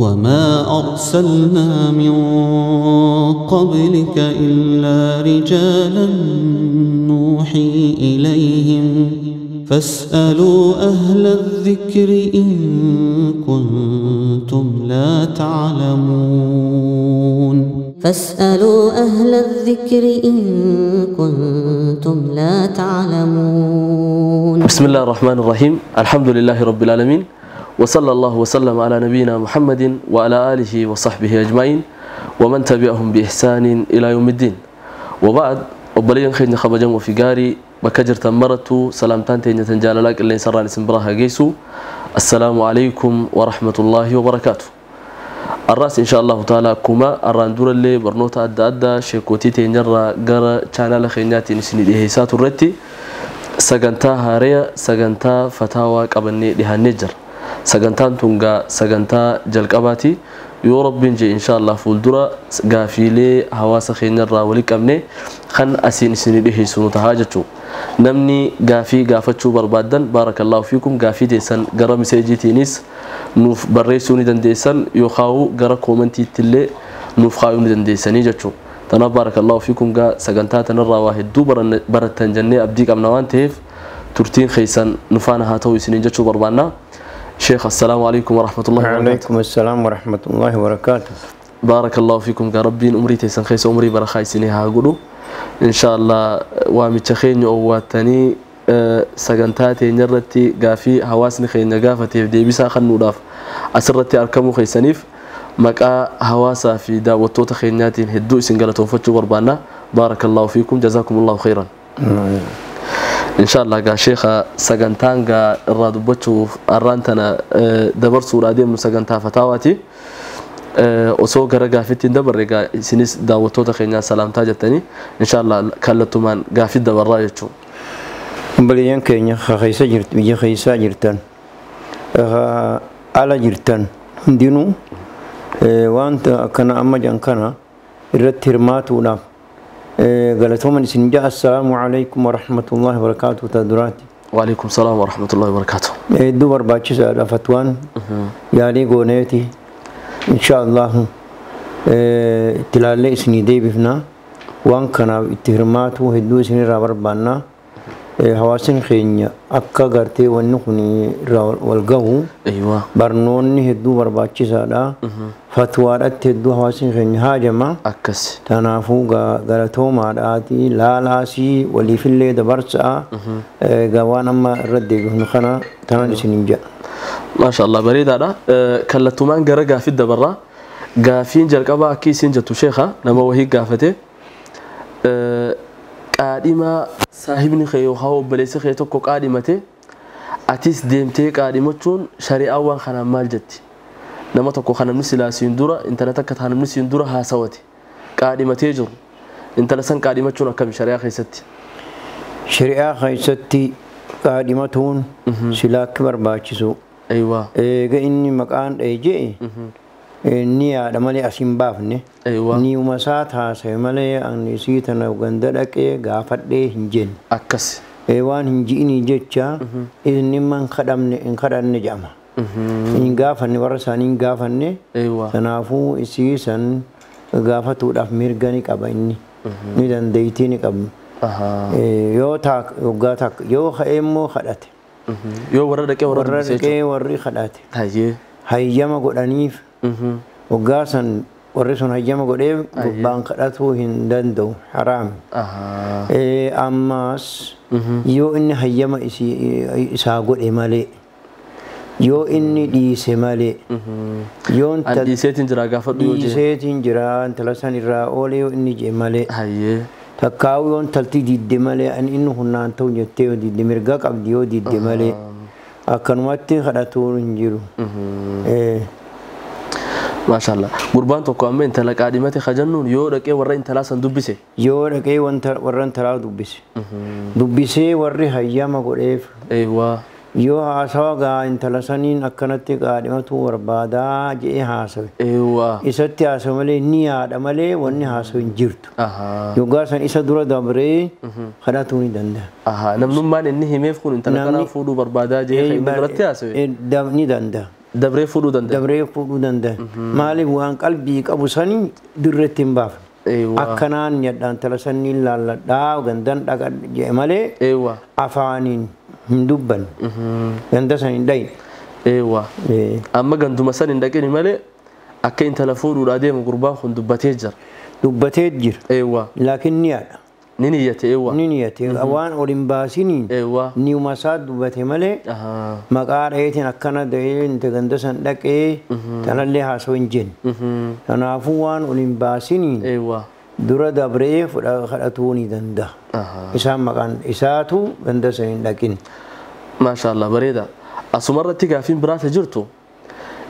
وما أرسلنا من قبلك إلا رجالا نوحي إليهم فاسألوا أهل الذكر إن كنتم لا تعلمون. فاسألوا أهل الذكر إن كنتم لا تعلمون. بسم الله الرحمن الرحيم. الحمد لله رب العالمين، وصلى الله وسلم على نبينا محمد وعلى آله وصحبه أجمعين ومن تبعهم بإحسان إلى يوم الدين. وبعد، وبلين خيرنا خبجا وفي قاري بكجر تمرتو سلامتان تيني تنجال لك اللي سراني سنبراها جيسو. السلام عليكم ورحمة الله وبركاته. الراس إن شاء الله تعالى كما الراندور اللي برنوتا أدى أدى شيكوتي تينجرى قرى چانال خينياتي نسني لإهيسات الرتي سغنتا هاريا سغنتا فتاوى قبني لها النجر سغنتان تونغا سغنتا جلقباتي يو رب نجي إن شاء الله فولدرا غافيلي هواسا خينيرا ولك أمني خن أسين سني له سنو تهاجتو نمني غافي غافتشو بربادن. بارك الله فيكم. غافي ديسان غرا مسيجي تينيس نوف بريسوني دن ديسان يوخاو غرا كومنتي تلي نوف خايوني دن ديساني جتشو تنا. بارك الله فيكم. غا سغنتا تنرا واحد دو برتن جنة أبديك أمنوان تيف ترتين خيسان نفانا هاتو سنين جتشو بربانا. شيخ السلام عليكم ورحمة الله وبركاته. وعليكم السلام ورحمة الله وبركاته. بارك الله فيكم. ربي أمري تيسن خيس أمري برخاي سنها قولوا إن شاء الله وامتخين أواتني سجنتاتي نرتي قافي هواسني خين قافتي دي بيسا خنو داف أسرتي أركمو خيسنيف مكا هواسا في دا وتوت خيناتي هدو سنجلتو فتشو بربانا. بارك الله فيكم، جزاكم الله خيرا. إن شاء الله قا شيخ سجنتان قا الرادو بتشو الرانتنا دبر صورة دي من سجنتا فتاواتي وسو قرا قافتين دبر قا سنس داوتو تخينا سلام تاجتني إن شاء الله كلتو من قافت دبر رايتشو. بليان كينيا خيسا جرت بيجي خيسا جرتن على جرتن دينو وانت كنا أما جان كنا الرتر ماتونا قالتهم من سنجا. السلام عليكم ورحمة الله وبركاته. تدراتي وعليكم السلام ورحمة الله وبركاته. دور باتشي على فتوان يالي قونيتي إن شاء الله تلالي سني دي بفنا وان كان اتهرماتو هدو سني رابر بانا هواسن خينيا أكا غرتي ونخني والقهو. أيوة برنوني هدو برباتشي سادا فتوارت هدو هواسن خينيا هاجما أكس تنافو غلطو ماراتي لا لاسي ولي في اللي دبرسا غوان أما ردي بفنخنا تنان سنجا. ما شاء الله بريد هذا كلتومان غرا غافي دبرا غافين جرقبا كي سنجتو شيخا نما وهي غافته قادمة صاحبني خيو هاو بليس خيو توكو قادمته أتيس ديمتي قادمتون شريعة وان خنا مال جتي نما توكو خنا نسي لاسين دورا انت نتكت خنا نسين دورا ها سوتي قادمتي جر انت لسن قادمتون كم شريعة خيستي شريعة خيستي قادمتون سلاك برباچسو. أيوة إيه إني مكان أيجي إني هذا مالي أسيم بافني. أيوة ني ومسات هذا مالي أن نسيت أنا وغندرك إيه غافت ده هنجين. أكس إيوان هنجيني جتشا إني من خدمني إن خدمني جامع. إن غافني ورساني غافني. أيوة تنافو إسيسن غافتو دaf mirgani qaba inni. Ni dandeettii ni qabna. Yoo taak yoggaa taak yoo ka'ee immoo kadhate. Yoo warra dhaqee warra Warra dhaqee warri kadhate. Hayyee. Hayyama godhaniif. Waggaa san warri sun hayyama godheef gubbaan kadhatuu hin danda'u haraam. Ammas yoo inni hayyama isaa godhe malee yoo inni dhiise malee yoo An dhiiseetiin jira gaafadhu yoo jee. Dhiiseetiin jira intala san irraa oolee yoo inni jee malee. Hayyee. Takkaa'u yoo intalti didde malee ani inni humnaan ta'u jettee yoo didde mirga qabdi yoo didde malee akkanumatti kadhatuun hin jiru. Maashaallah. Gurbaan tokko amma intala qaadhimate kajannuun yoo dhaqee warra intalaa san dubbise. Yoo dhaqee warra intalaa dubbise. Dubbisee warri hayyama godheef. Eewwa. Yoo haasawa gaa intala saniin akkanatti qaadhimatu barbaadaa jedhee haasawe. Eewwa. Isatti haasawe malee ni yaada malee wanni haasawe hin jirtu. Yoggaa san isa dura dabree kadhatuu ni danda'a. Namnummaan inni himeef kun intala kanaa fuudhuu barbaadaa jedhee inni biratti haasawe. Ni danda'a. Dabree fuudhuu danda'a. Dabree fuudhuu danda'a. Maaliif waan qalbii qabu sanii dirreetti hin baafne. Akkanaan nyadhaan tala sanii laalladhaa gandan dhaqa jedhe malee afaaniin hin dubbanne. Ganda san hin dhayne. Amma ganduma san hin dhaqini malee akka intala fuudhuudhaa deemu gurbaan kun dubbatee jira. Dubbatee jira. Laakiin ni yaada. Ni niyyate. Ni niyyate waan ol hin baasiniin ni'uma isaa dubbate malee maqaa dhaheetiin akkana dahee inta ganda san dhaqee tanallee haasoo hin jenne. Kanaafuu waan ol hin baasiniin dura dabree kadhatuu ni danda'a. Isaan maqaan isaatu ganda san hin dhaqin. Maashaallah bareeda. Asumarratti gaafiin biraata jirtu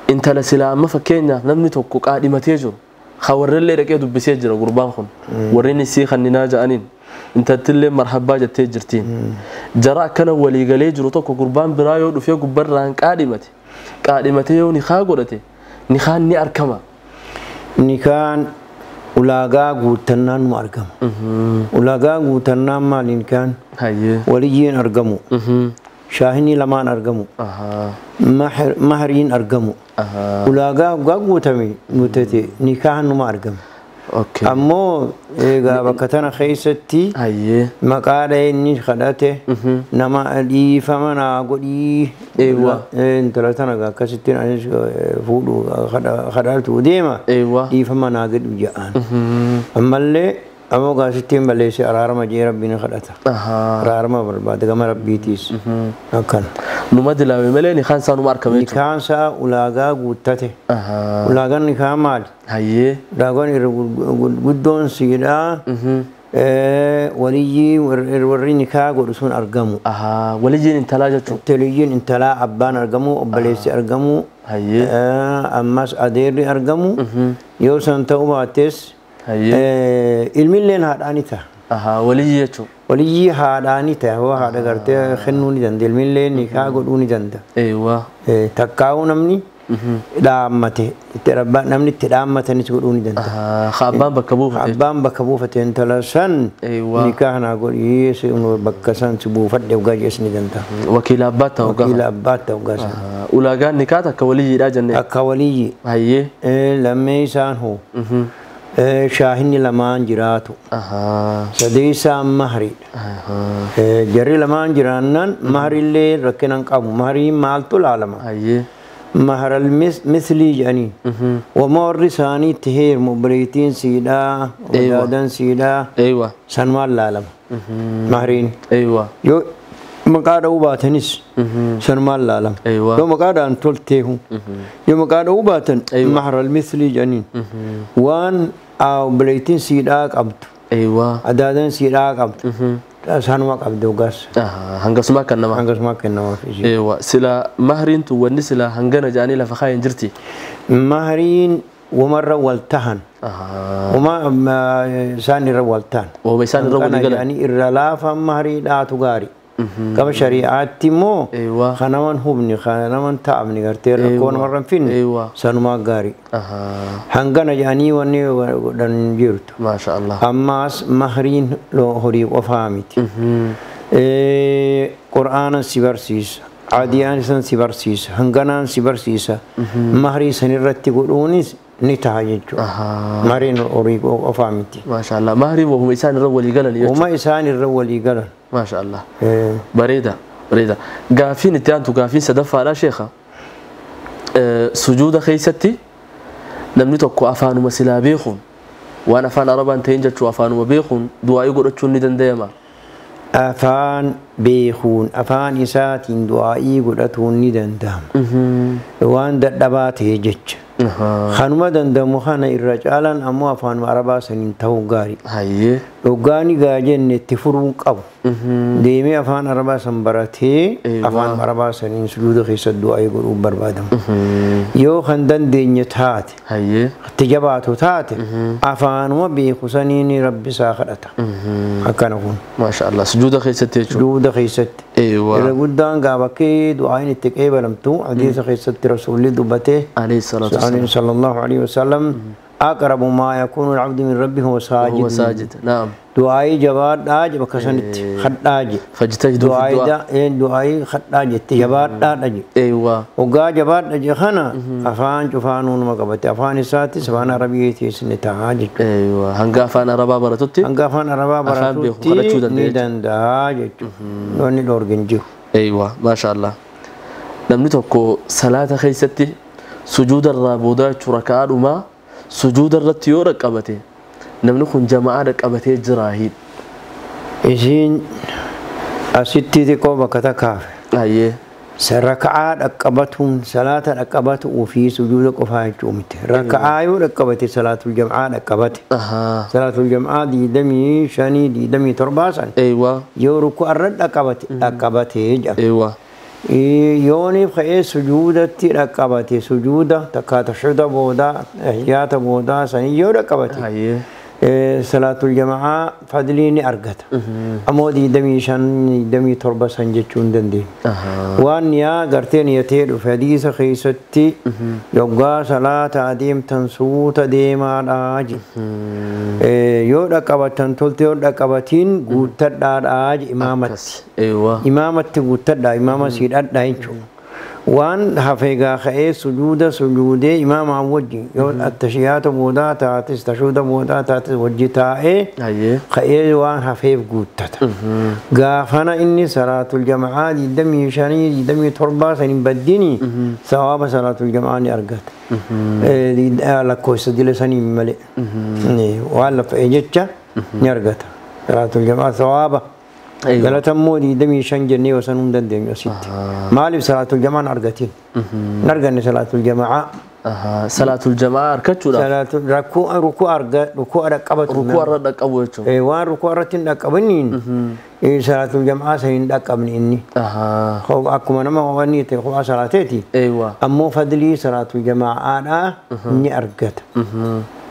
intala silaa amma fakkeenyaaf namni tokko qaadhimatee jiru. Warrellee dhaqee dubbisee jira gurbaan kun. Warreen isii kanninaa ja'aniin intaltillee marhabbaa jettee jirtiin. Jara akkana waliigalee jiru tokko gurbaan biraa yoo dhufee gubbarraan qaadhimate. Qaadhimatee yoo nikaa godhate nikaan ni argama. Nikaan ulaagaa guuttannaan nu argama. Ulaagaa guuttannaan maali nikaan? Waliyyiin argamu. Shaahinii lamaan argamu. Mahariin argamu. Ulaagaa guutame guutate nikaan numa argama. Ammoo egaa bakka tana keessatti maqaa dhahee inni kadhate nama dhiifama naa godhii intala tana akkasittiin anis fuudhu kadhatu deema dhiifama naa godhu jedhaan. Ammallee ammoo gaasittiin balleesse araarama jee rabbiin kadhata. Araarama barbaada gama rabbiitiis akkana. Numa dilaame malee nikaan isaa numa argame jechuudha. Nikaan isaa ulaagaa guuttate. Ulaagaan nikaa maali? Ulaagaan irra guddoon siidhaa waliyyii warri nikaa godhu sun argamu. Waliyyiin intalaa jechuudha. Waliyyiin intalaa abbaan argamu, obboleessi argamu, ammas adeerri argamu. Yoo san ta'uu baattes ilmilleen haadhaani ta'a. Waliyyii jechuudha. Waliyyii haadhaani ta'a. Hoo haadha gartee kennuu ni danda'a. Ilmillee nikaa godhuu ni danda'a. Takkaa'uu namni dhaammate namni itti dhaammatanis godhuu ni danda'a. Abbaan bakka buufate. Abbaan bakka buufate intala san nikaa naa godhii bakka san si buufadhe dhugaa jees ni danda'a. Wakiila abbaa ta'a dhugaa. Wakiila abbaa ta'a dhugaa san. Ulaagaan nikaa takka waliyyiidhaa jennee. Akka waliyyi. Lammee isaan hoo. Shaahinni lamaan jiraatu. Sadeessaan mahariidha. Jarri lamaan jiraannaan maharillee rakkina hin qabu. Mahariin maaltu laalama? Maharal mislii jedhanii. Wama warri isaanii itti heerumu obboleettiin siidhaa, wadaadan siidhaa. Sanumaan laalama. Mahariin. Yoo maqaa dha'uu baatanis sanumaan laalama. Yoo maqaa dha'an tolteehu. Yoo maqaa dha'uu baatan maharal mislii jedhaniin. Waan obboleettiin siidhaa qabdu. Adaadan siidhaa qabdu. Sanuma qabdu dhugaas. Hangasuma kan nama. Hangasuma kan namaaf. Sila mahariin tun wanni sila hangana jedhanii lafa kaayan jirti. Mahariin wamarra wal tahan. Wama isaan irra wal tahan. Wama isaan irra walii galan. Irra laafaan maharii dhaatu gaarii. Gama shari'aatti immoo kanaman hubni kanaman ta'amni gartee rakkoo namarra hin finne sanumaa gaarii. Hangana jedhanii wanni godhan jirtu. Maashaallah. Ammaas mahariin horii qofaa miti. Qur'aanan si barsiisa. Adiyaan san si barsiisa. Hanganaan si barsiisa. Maharii sanirratti godhuunis ni ta'a jechuudha. Mahariin horii qofaa miti. Maashaallah. Mahariin wahuma isaan irra walii galan jechuudha. Wahuma isaan irra walii galan. Maashaallah. Bareeda. Bareeda. Gaafiin itti aantu gaafiin sadaffaadha sheekha. Sujuuda keessatti namni tokko afaanuma silaa beekuun waan afaan arabaan ta'in jechuu afaanuma beekuun du'aa'ii godhachuun ni danda'ama. Afaan beekuun afaan isaatiin du'aa'ii godhatuun ni danda'ama. Waan dadhabaa ta'e jecha. Kanuma danda'amu kana irra caalaan ammoo afaanuma arabaa saniin ta'uu gaarii. Dhugaani gaa jenne itti furuu qabu. Deemee afaan arabaa san baratee afaan arabaa saniin sujuuda keessatti du'aa'ii godhuu barbaadama. Yoo kan dandeenye taate itti jabaatu taate afaanuma beeku saniin rabbi isaa kadhata. Akkana kun. Maashaallah sujuuda keessatti jechuudha. Sujuuda keessatti. Irra guddaan gaa bakkee du'aa'iin itti qeebalamtu hadiisa keessatti rasuulli dubbatee. Alayhi salaatu wasalaam. Sallallahu alayhi wasallam أقرب ما يكون العبد من ربه هو ساجد. هو ساجد. نعم. دعائي جبار داج بكسنت خداج. فاجتهدوا في الدعاء. دعائي خداج جبار داج. أيوة. وقا جبار داج خنا أفان جفانون ما قبت أفان ساتي سبحان ربي سنتاج. أيوة. هنقا أفان ربا برتوتي. هنقا أفان ربا برتوتي. ندان داج. وني دورجنجو. أيوة ما شاء الله. namni tokko salaata keessatti sujuuda irraa booda jechuun rakaadhuma sujuuda irratti yoo dhaqqabate namni kun jama'aa dhaqqabatee jira hidha. Isiin asitti xiqqoo bakka takkaafe. Ayyee. Raka'aa dhaqqabatuun salaata dhaqqabatu ofii sujuuda qofaa jechuu miti. Raka'aa yoo dhaqqabate salaatul jam'aa dhaqqabate. Salaatul jam'aa 25 27 san. Eewwa. Yoo ruku'a irra dhaqqabate dhaqqabatee jedhama. Eewwa. Yooniif ka'ee sujuudatti dhaqqabate sujuuda takka tashuuda boodaa ihyaata boodaa sanii yoo dhaqqabate salaatul jama'aa fadlii ni argata. Ammoo 25 27 san jechuu hin dandeenye. Waan yaa gartee niyatee dhufe hadiisa keessatti yoggaa salaata adeemtan suuta deemaadhaa jedhe. Yoo dhaqqabatan tolte yoo dhaqqabatiin guuttadhaadhaa jedhe imaamatti. Imaamatti guuttadhaa imaama siidhadhaa jechuudha. Waan hafee ka'ee sujuuda sujuudee imaamaan wajjin yoo attashiyaata boodaa taates tashuuda boodaa taates wajji taa'ee ka'ee waan hafeef guuttata. Gaafana inni salaatul jama'aa 25 27 san hin baddini sawaaba salaatul jama'aa ni argata. Lakkoofsa dila sanii malee waan lafa'ee jecha ni argata. Salaatul jama'aa sawaaba. Galatammoo 25 jennee osoo hin dandeenyu asitti. Maaliif salaatul jama'aan argatiin? Hin arganne salaatul jama'aa. Salaatul jama'aa argachuudhaaf. Salaatul rukuu arga rukuu dhaqqabatu. Rukuu irra dhaqqabu jechuudha. Waan rukuu irratti hin dhaqqabiniin salaatul jama'aa san hin dhaqqabne inni. Akkuma nama wanni ta'e kophaa salaateeti. Ammoo fadlii salaatul jama'aadhaa ni argata.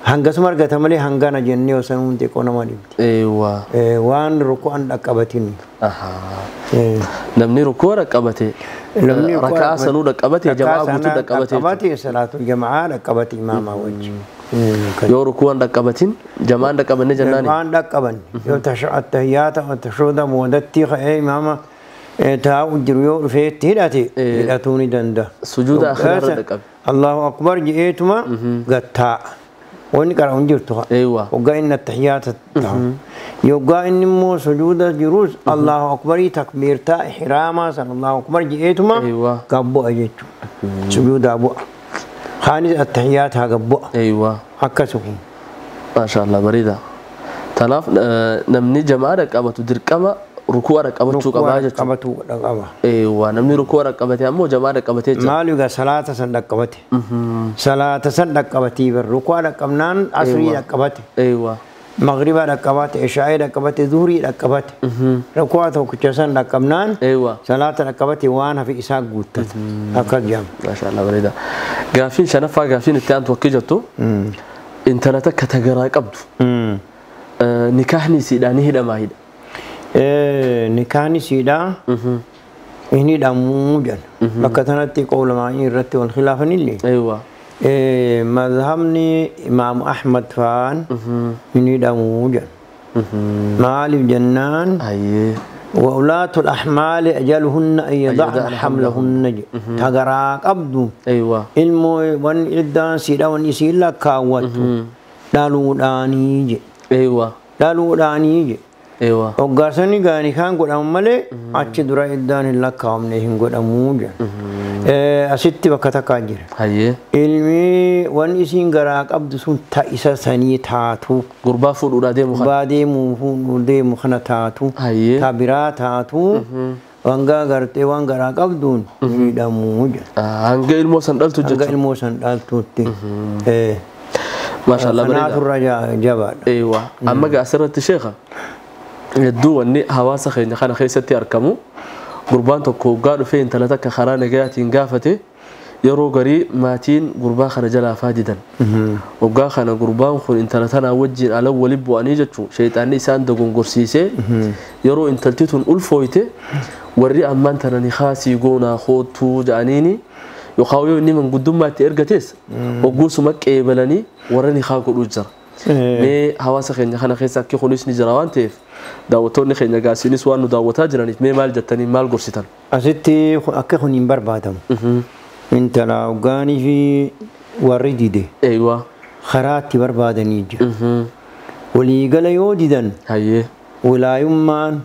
Hangasuma argata malee hangana jennee osoo hin xiqqoo nama dhibdi. Waan ruku'an dhaqqabatin. Namni rukuu dhaqqabate raka'aa sanuu dhaqqabate jama'aa guutuu dhaqqabate. Dhaqqabate salaatul jama'aa dhaqqabate imaamaa wajjin. Yoo ruku'an dhaqqabatin jama'aan dhaqqabanne jennaani. Jama'aan dhaqqabanne yoo attahiyyaata tashuuda boodatti ka'ee imaama taa'u jiru yoo dhufee itti hidhate hidhatuu ni danda'a. Sujuuda akhiraa dhaqqabe. Allahu akbar je'eetuma gattaa'a. Wanni qara'u hin jirtu. Waggaa inni attahiyyaata ta'u. Yoggaa inni immoo sujuuda jirus Allahu akbarii takbiirtaa ihraamaa san Allahu akbar je'eetuma gabbu'a jechuudha. Sujuudaa bu'a. Kaanis attahiyyaata gabbu'a. Akkasuma. Maashaallah bareeda. Kanaaf namni jama'aa dhaqqabatu dirqama rukuu dhaqqabachuu qabaa jechuudha. Dhaqqabatuu qaba. Namni rukuu dhaqqabate ammoo jama'aa dhaqqabatee jira. Maali egaa salaata san dhaqqabate. Salaata san dhaqqabatee bar rukuu dhaqqabnaan asrii dhaqqabate. Magriba dhaqqabate, ishaa'ee dhaqqabate, zuhurii dhaqqabate. Rukuu tokkicha san dhaqqabnaan salaata dhaqqabate waan hafe isaa guuttata. Akkas jedhama. Maashaallah bareeda. Gaaffiin shanaffaa gaaffiin itti aantu wakki jettu intala takka tagaraa qabdu nikaahni isiidhaa ni hidhamaa hidha. Nikaahni siidhaa hin hidhamuu jedha. Bakka sanatti qawlamaanii irratti wal khilaafanillee. Mazhabni Imaamu Ahmad fa'aan hin hidhamuu jedha. Maaliif jennaan وأولاة الأحمال أجلهن أن يضعن حملهن تغرا قبض ilmoo wan iddaan siidhaa wan isiin lakkaawwattu dhaluudhaanii jedhe. Dhaluudhaanii jedhe. Hoggaasonni gaanii kaan godhamu malee achi dura iddaan hin lakkaawamne hin godhamuu jedha. Asitti bakka takkaa jira. Ilmi wan isiin garaa qabdu sun ta isa sanii taatu. Gurbaa fuudhuudhaa deemu kana. Gurbaa deemu deemu kana taatu. Ta biraa taatu. Wanga gartee waan garaa qabduun miidhamuu jedha. Hanga ilmoo san dhaltu jechuudha. Hanga ilmoo san dhaltuutti. Maashaallah bareeda. Kanaatu irra jabaadha. Amma gaa asirratti sheekha hedduu wanni hawaasa keenya kana keessatti argamu gurbaan tokko hoggaa dhufee intala takka karaa nagayaatiin gaafate yeroo garii maatiin gurbaa kana jalaa faadidan. Hoggaa kana gurbaan kun intala tanaa wajjin ala wali bu'anii jechuun sheexaanni isaan dogongorsiisee yeroo intalti tun ulfooyte warri ammaan tana ni haasii goonaa koottuu jedhaniini Yookaan yoo inni manguddummaa itti ergates ogguusuma qeebalanii warra ni haa godhuu jira. Mee hawaasa keenya kana keessa akki kunis ni jira waan ta'eef daawwattoonni keenya gaasiinis waan nu daawwataa jiraniif mee maal jettanii maal gorsitan? Asitti akka kun hin barbaadamu. Intala hoggaanii fi warri dide Eeywaa. Karaa itti barbaadanii jira. Waliigala yoo didan Hayyee. Wilaayummaan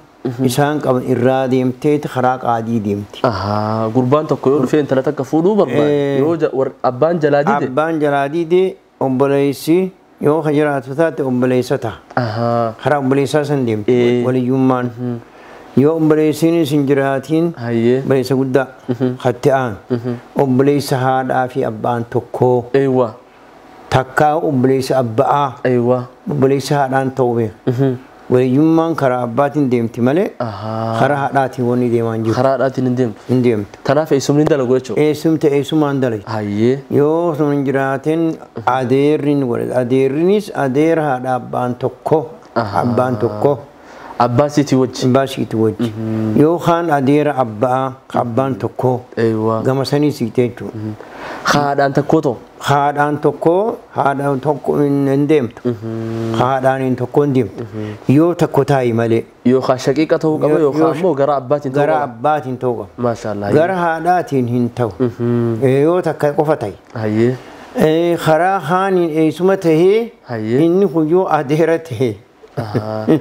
isaan qaban irraa deemteeti karaa qaadii deemti. Ahaa, gurbaan tokko yoo dhufee intala takka fuudhuu barbaade yoo abbaan jalaa dide. Abbaan jalaa dide obboleessi yoo ka jiraatu taate obboleessa ta'a. Karaa obboleessaa san deemti waliyyummaan. Yoo obboleessiinis hin jiraatiin obboleessa guddaa hatti aanu obboleessa haadhaa fi abbaan tokkoo. Eewwa. Takkaa obboleessa abbaa. Eewwa. Obboleessa haadhaan ta'uu beeka. Waliyyummaan karaa abbaatiin deemti malee karaa haadhaatiin wanni deemaa hin jiru. Karaa haadhaatiin hin deemtu. Hin deemtu. Kanaaf eessumni hin dalagu jechuudha. Eessumti eessumaan dalagu. Hayyee. Yoo sun hin jiraatin adeerri ni godhata. Adeerrinis adeera haadha abbaan tokko. Abbaan tokko. Abbaa siitii wajji. Abbaa siitii wajji. Yookaan adeera abbaa abbaan tokko. Gama sanii siitee jechuudha. Haadhaan tokko ta'u. Haadhaan tokko haadhaan tokko hin deemtu. Haadhaan hin tokko hin deemtu. Yoo tokko taa'i malee. Yookaan shaqiiqa ta'uu qaba yookaan immoo gara abbaatiin ta'uu qaba. Gara abbaatiin ta'uu qaba. Maashaallah. Gara haadhaatiin hin ta'u. Yoo takka qofa ta'i. Hayyee. Karaa haaniin eessuma tahee inni kun yoo adeera tahee.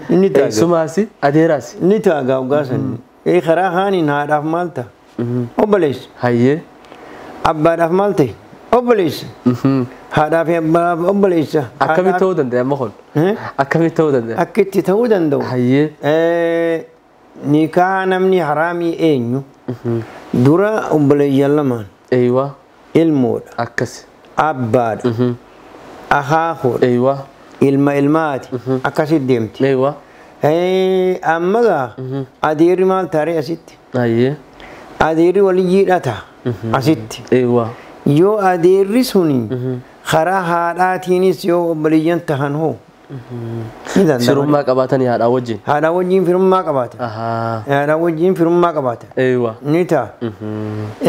Inni ta'a. Eessumaas adeeraas. Inni ta'a gaa'ugaa san. Karaa haaniin haadhaaf maal ta'a? Obboleessa. Hayyee. Abbaadhaaf maal ta'e? Obboleessa. Haadhaaf abbaadhaaf obboleessa. Akkamitti ta'uu danda'a amma kun? Akkamitti ta'uu danda'a? Akkitti ta'uu danda'u. Hayyee. Nikaa namni haraamii eenyu? Dura obboleeyyan lamaan. Eeywaa. Ilmoodha. Akkas. Abbaadha. Akaakuudha. Eeywaa. Ilma ilmaati. Akkasitti deemti. Eeywaa. Amma gaa adeerri maal taaree asitti? Hayyee. Adeerri waliyyiidha ta'a. Asitti. Eeywaa. Yoo adeerri suni karaa haadhaatiinis yoo obboleeyyan tahan hoo ni danda'ama. Firummaa qabaatanii haadhaa wajjin. Haadhaa wajjin firummaa qabaatan. Haadhaa wajjin firummaa qabaatan. Eeywaa. Ni ta'a.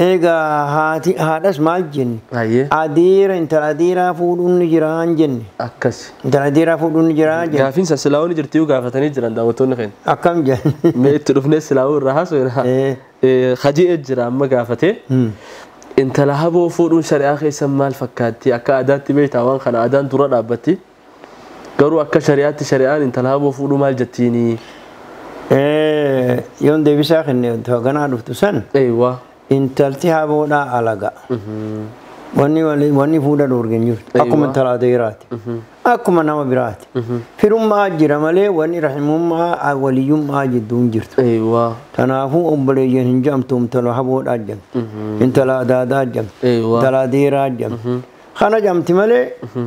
Egaa haati haadhas maal jenne? Hayyee. Adeera intala adeeraa fuudhuun ni jiraan jenne. Akkas. Intala adeeraa fuudhuun ni jiraan jenne. Gaafiinsa silaa'uu ni jirti yoo gaafatanii jiran daawwattoonni keenya. Akkam jenne? Mee itti dhufnee silaa'uu irraa haasofna. Hajii jira amma gaafatee. Intala haboo fuudhuun shari'aa keessa maal fakkaatti? Akka aadaatti beektaa waan kana aadaan dura dhaabbatti. Garuu akka shari'aatti shari'aan intala haboo fuudhuu maal jettiini? Yoon deebisaa kenne ganaa dhuftu san. Eeywaa. Intalti haboodhaa alaga. Wanni fuudha dhoorgen jirtu. Akkuma intala adeeraati. Akkuma nama biraati. Firummaa jira malee wanni rahimummaa waliyyummaa jidduu hin jirtu. Eeywaa. Kanaafuu obboleeyyan hin jedhamtu intala haboodhaa jedhamti. Intala adaadaa jedhamti. Intala adeeraa jedhamti. Kana jedhamti malee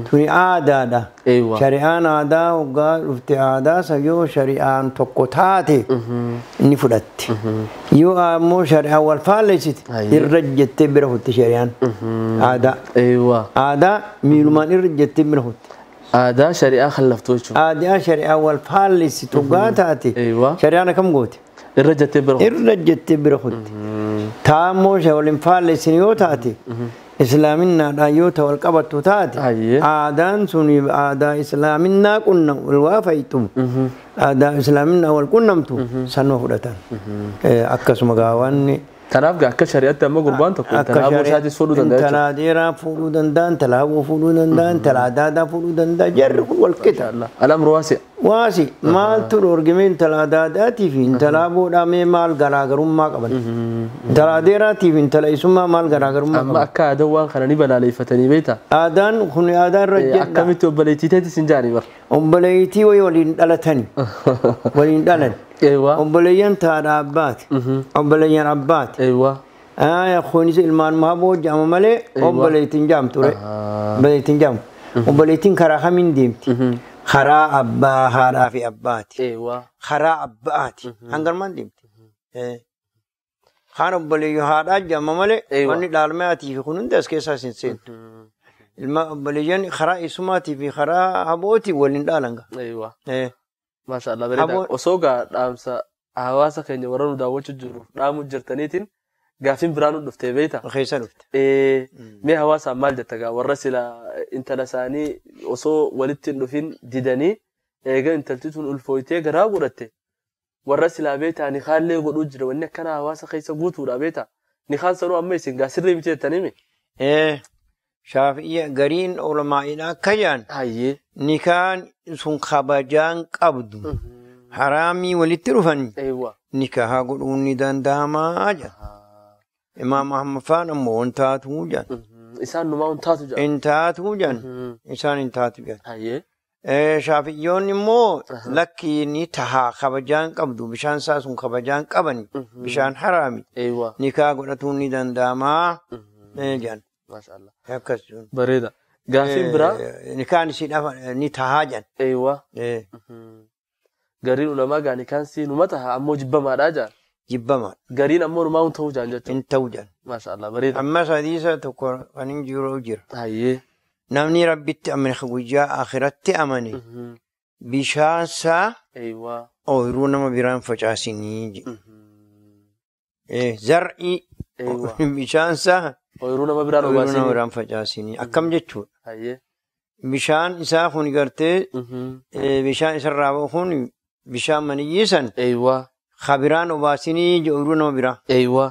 tuni aadaadha. Shari'aan aadaa hoggaa dhufte aadaa san yoo shari'aan tokko taate ni fudhatti. Yoo ammoo shari'aan wal faallessite irra jettee bira futti shari'aan aadaa. Aadaa miilumaan irra jettee bira futti. Aadaa shari'aa khallaftu jechuudha. Aadaa shari'aan wal faallessitu hoggaa taate shari'aan akkam goote? Irra jettee bira futti. Irra jettee bira futti. Taammoo wal hin faallessin yoo taate islaaminaadhaan yoo ta'u wal qabattu taate aadaan sun aadaa islaaminaa qunnam wal waafaytu aadaa islaaminaa wal qunnamtu sanuma fudhatan. Akkasuma gaawwanni. Kanaaf akka shari'aatti amma gurbaan tokko intala haboo isaatis fuudhuu danda'a jechuudha. Intala adeeraa fuudhuu danda'a, intala haboo fuudhuu danda'a, intala adaadaa fuudhuu danda'a. Jarri kun wal qixa. Alamru waasi. Waasi maaltu dhoorgame intala adaadaatii fi intala haboodhaa mee maal garaagarummaa qaban? Intala adeeraatii fi intala isummaa maal garaagarummaa qaban? Amma akka aadaan waan kana ni balaaleffatanii beektaa? Aadaan kun aadaa irra jedha. Akkamitti obboleettii teetis hin jaanii bara? Obboleettii wayii waliin dhalatani. Waliin dhalan. Obboleeyyan taadha abbaati. Obboleeyyan abbaati. Kunis ilmaan haboo jedhama malee obboleettiin jaamtu ture. Obboleettiin jaamtu. Obboleettiin karaa kamiin deemti? Karaa abbaa haadhaa fi abbaati. Karaa abbaati. Hangarmaan deemti. Kaan obboleeyyo haadhaa jedhama malee wanni dhaalmaatii fi kun hundi as keessaa hin seentu. Ilma obboleeyyan karaa isumaatii fi karaa habootii waliin dhaalan. Maashaallah bareedaa. Osoo gaa dhaamsa hawaasa keenya warra nu daawwachuu jiru dhaamu jirtaniitiin Gaafiin biraa nu dhuftee beektaa? Keessa dhufte. Mee hawaasaan maal jetta gaa warra sila intala isaanii osoo walitti hin dhufin didanii eega intalti tun ulfooytee garaa godhatte warra silaa beektaa nikaallee godhuu jira wanni akkana hawaasa keessa guutuudha beektaa? Nikaan sanuu amma isin gaa sirrii miti jettanii mi? Shaafi'iyya gariin ulamaa'idha akka jedhan. Hayyee. Nikaan sun kabajaan qabdu. Haraamii walitti dhufan. Nikaha godhuun ni danda'amaa jedha. Imaam Ahmad faan ammoo hin taatu jedhan. Isaan numaa hin taatu jedhan. Hin taatu jedhan. Isaan hin taatu jedhan. Hayyee. Shaafi'iyyoonni immoo lakki ni tahaa kabajaan qabdu bishaan isaa sun kabajaan qabani bishaan haraami. Nikaa godhatuun ni danda'amaa jedhan. Maashaallah. Akkas jechuun. Bareeda. Gaafiin biraa. Nikaan isiidhaaf ni tahaa jedhan. Eewwa. Gariin ulamaa gaa nikaan sii numa taha ammoo jibbamaadhaa jedhan. Jibbamaadha. Gariin ammoo numaa hin ta'uu jedhan jechuudha. Hin ta'uu jedhan. Maashaallah bareeda. Ammas hadiisa tokko kan hin jiru jira. Hayyee. Namni Rabbitti amane guyyaa akhiratti amane bishaan isaa ooyiruu nama biraan facaasinii jedhe. Zar'i bishaan isaa ooyiruu nama biraan facaasinii akkam jechuudha. Bishaan isaa kun gartee bishaan isarraa ba'u kun bishaan maniyyiisan kabiraan obaasinii ooyiruu nama biraa.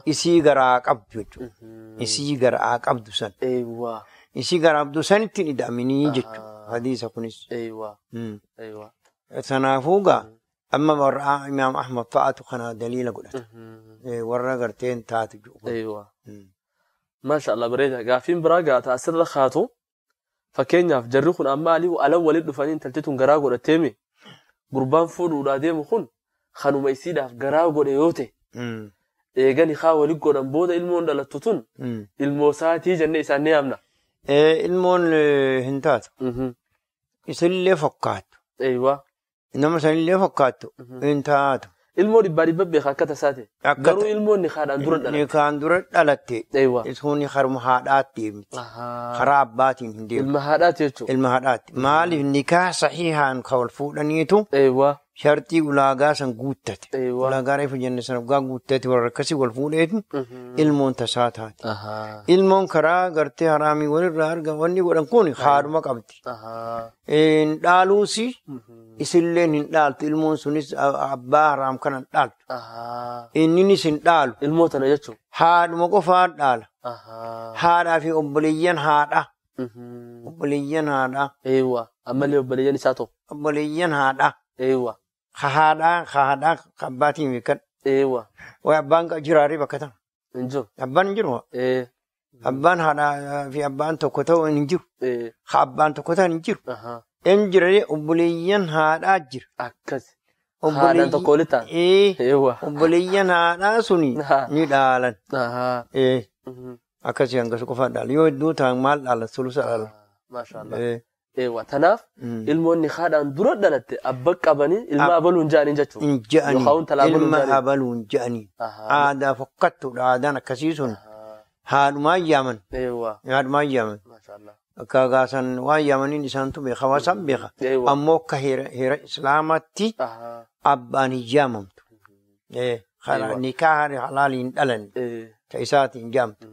Isii garaa qabdu jechuudha. Isii garaa qabdu san. Isii garaa qabdu sanitti hin ida'aminii jechuudha. Hadiisa kunis. Sanaafuu gaa amma warra Imaam Ahmad fa'aatu kana daliila godhata. Warra gartee hin taatu jiru. Maashaallah bareeda. Gaafiin biraa gaata asirra kaatu fakkeenyaaf jarri kun amma ala walitti dhufanii intalti tun garaa godhatteemi gurbaan fuudhuudhaa deemu kun kanuma isiidhaaf garaa godhe yoo ta'e eegani haa walitti godhan booda ilmoon dhalattu tun ilmoo isaatii jennee isaan ni yaamna. Ilmoon hin taatu. Isillee fakkaattu. Nama sanillee fakkaattu hin taatu. Ilmoo dhibbaa dhibba beeka akka tasaate. Garuu ilmoon nikaadhaan dura dhalatte. Nikaan dura dhalatte. Isuun haruma haadhaatti deemti. Karaa abbaatiin hin deemtu. Ilma haadhaati jechuudha. Ilma haadhaatti. Maaliif nikaa sahihaan kan wal fuudhaniitu shartii ulaagaa san guuttate. Ulaagaa reefu jenne san dhugaa guuttate warra akkasii wal fuudheetu ilmoon tasaa taate. Ilmoon karaa gartee haraamii walirraa argan wanni godhan kun haadhuma qabdi. Dhaaluusi isilleen hin dhaaltu ilmoon sunis abbaa haraam kana hin dhaaltu. Inninis hin dhaalu. Ilmoo tana jechuun. Haadhuma qofaan dhaala. Haadhaa fi obboleeyyan haadha. Obboleeyyan haadha. Ammallee obboleeyyan isaa tokko. Obboleeyyan haadha. Haadhaa abbaatiin beekan. Wayi abbaan jiraarii bakka tana. Hin jiru. Abbaan hin jiru. Abbaan haadhaa fi abbaan tokko ta'u hin jiru. Abbaan tokko ta'an hin jiru. Hin jira obboleeyyan haadhaa jira. Akkas. Haadhaan tokko walitti ta'an. Obboleeyyan haadhaa suni ni dhaalan. Akkasii hangasu qofaan dhaala. Yoo hedduu ta'an maal dhaalan? Sulusa dhaalan. Maashaallah. Tanaaf ilmoon nikaadhaan dura dhalatte abba qabanii ilma abaluun ja'anii jechuudha. Hin ja'anii. Ilma abaluun ja'anii. Aadaa fokkattuudha. Aadaan akkasii sun haadhumaan yaaman. Haadhumaan yaaman. Akka gaasan waan yaamaniin isaantu beeka. Hawaasaan beeka. Ammoo akka heera Islaamaatti abbaan hin yaamamtu. Nikaa halaaliin dhalan. Ta isaatiin jaamtu.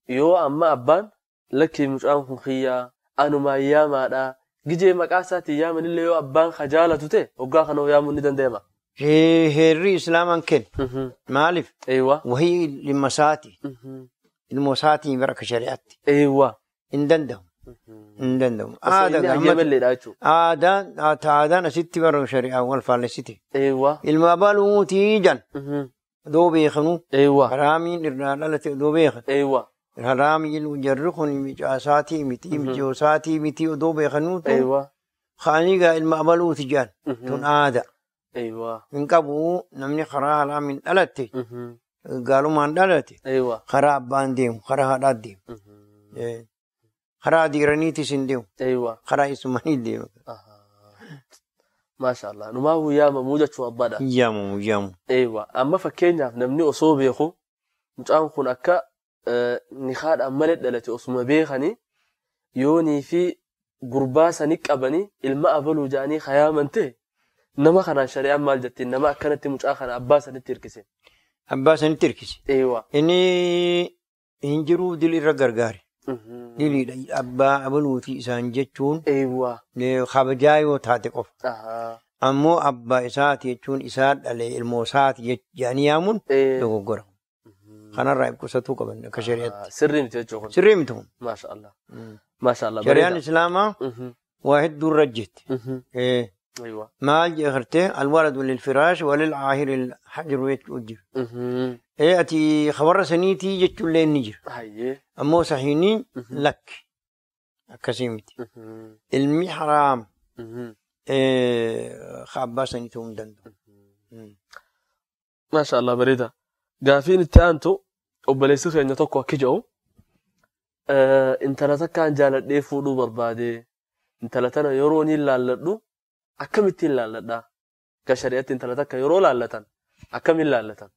Yoo amma abbaan lakkii mucaan kun kiyyaa anumaan yaamaadha. Gijee maqaa isaatiin yaamanillee yoo abbaan jaalatu ta'e hoggaa kana yaamuun ni danda'ama. Heerri Islaamaan kenna. Maaliif? Wahii ilma isaati. Ilma isaatiin bara akka shari'aatti. Hin danda'amu. Hin danda'amu. Aadaan asitti bara shari'aan wal faallessite. Ilma abaluutii jan. Odoo beekanuu. Haraamiin irraa dhalate odoo beekan. Haraamiin jarri kun micaasaatii miti mijoosaatii miti odoo beekanuutu. Kaanii gaa ilma abaluuti jan. Tun aadaa. Hin qabu namni karaa haraamiin dhalatte. Gaalumaan dhalate. Karaa abbaan deemu karaa haadhaan deemu. Karaa dhiiraniitis hin deemu. Karaa isumanii deemu. Maashaallah. Numaa yaamamuu jechuun abbaadha. Yaamamu yaamu. Amma fakkeenyaaf namni osoo beeku mucaan kun akka nikaadhaan malee dhalate osuma beekanii yoonii fi gurbaa sanii qabanii ilma abaluu ja'anii hayaaman ta'e nama kanaan shari'aan maal jettiin nama akkanatti mucaa kana abbaa sanitti hirkise. Abbaa sanitti hirkise. Eewa. Inni hin jiruu dil irra gargaare. Diliidha abbaa abaluuti isaan jechuun. Eewa. Kabajaa yoo taate qofa. Ammoo abbaa isaati jechuun isaa dhalee ilmoo isaati jedhanii yaamuun dogoggora. Kanarraa ibsatuu qaban akka shari'aatti. Sirrii miti jechuun. Sirrii miti kun. Maasha Allah. Maasha Allah. Shari'aan Islaamaa waa hedduu irra jetti. Maal jeeqartee alwaladu lilfiraash walilcaahiri alhajru jechuu jira. Ati khabarra saniitii jechuullee ni jira. Ammoo sahiinii lakki akkasii miti. Ilmi haraam abbaa sanii ta'uu hin danda'u. Maasha Allah bareeda. Gaafiin itti aantu obboleessi keenya tokko akki jedhu intala takkaan jaaladhee fuudhuu barbaade intala tana yeroo ni laalladhu akkamittiin laalladhaa? Akka shari'aatti intala takka yeroo laallatan akkamiin laallatan?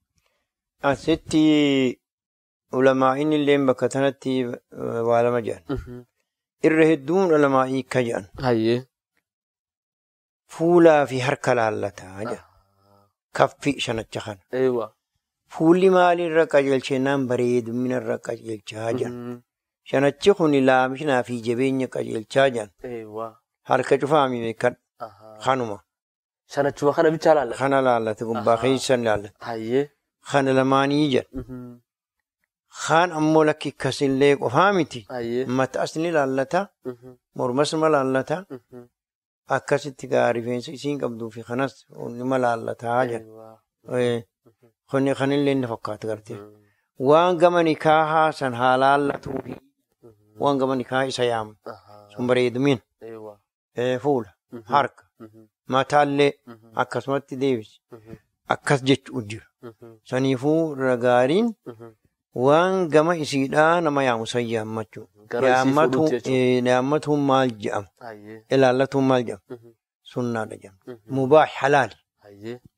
Asitti ulamaa'in illee bakka tanatti waa lama jedhan. Irra hedduun ulamaa'ii akka jedhan. Hayyee. Fuulaa fi harka laallataa jedha. Kaffi shanacha kana. Eewa. Fuulli maalirra qajeelchennaan bareedumina irra qajeelchaa jedhan. Shanachi kun laamishinaa fi jabeenya qajeelchaa jedhan. Eewa. Harka cufaami beekadha. Kanuma. Shanachuma kana bichaa laallata. Kana laallata gubbaa keessan laallata. Hayyee. Kana lamaanii jedha. Kaan ammoo lakki akkasillee qofaa miti. Mataas ni laallata. Mormas ni laallata. Akkasitti gaa rifeensa isiin qabduu fi kanas nima laallataa jedha. Kuni kanillee inni fakkaata gartee. Waan gama nikaahaa san haa laallatuu fi waan gama nikaahaa isa yaamu. Sun bareedumin. Fuula, harka, mataallee akkasumatti deebisi. Akkas jechuu jira. Saniifuu gaariin waan gama isiidhaa nama yaamu san yaammachuu. Yaammatuun maal jedhama? Ilaallatuun maal jedhama? Sunnaadha jedhama. Mubaah halaali.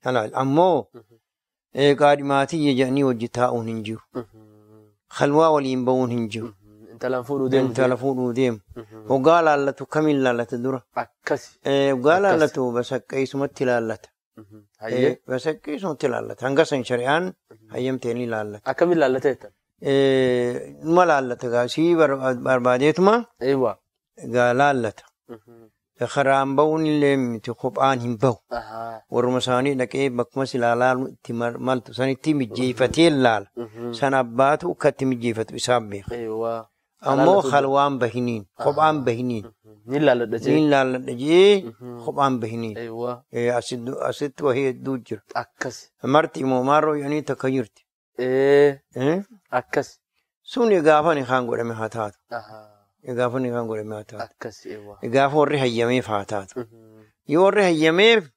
Halaali. Ammoo qaadhimaatii jedhanii wajji taa'uun hin jiru. Khalwaa waliin ba'uun hin jiru. Intala fuudhuu deemu. Intala fuudhuu deemu. Hoggaa laallatu kamiin laallata dura? Akkasi. Hoggaa laallatu basaqqeessumatti laallata. Basaqqeessumatti laallata. Hanga san shari'aan hayyamtee ni laallata. Akkamiin laallata jettan? Numa laallata gaa sii barbaadeetuma. Eewwa. Gaa laallata. Karaan ba'uun illee miti kophaan hin ba'u. Warruma isaanii dhaqee bakkuma silaa laalu itti maltu sanitti mijjeeffatee laala. San abbaatu akka itti mijjeeffatu isaan beeka. Ammoo khalwaan bahiniin kophaan bahiniin. Ni laalladha jee. Ni laalladha jee kophaan bahiniin. Asitti wahii hedduu jira. Akkas. Marti immoo maarroo jedhanii takka jirti. Akkas. Sun gaafa ni kaan godhame haa taatu. Gaafa ni kaan godhame haa taatu. Akkas. Gaafa warri hayyameef haa taatu. Yoo warri hayyameef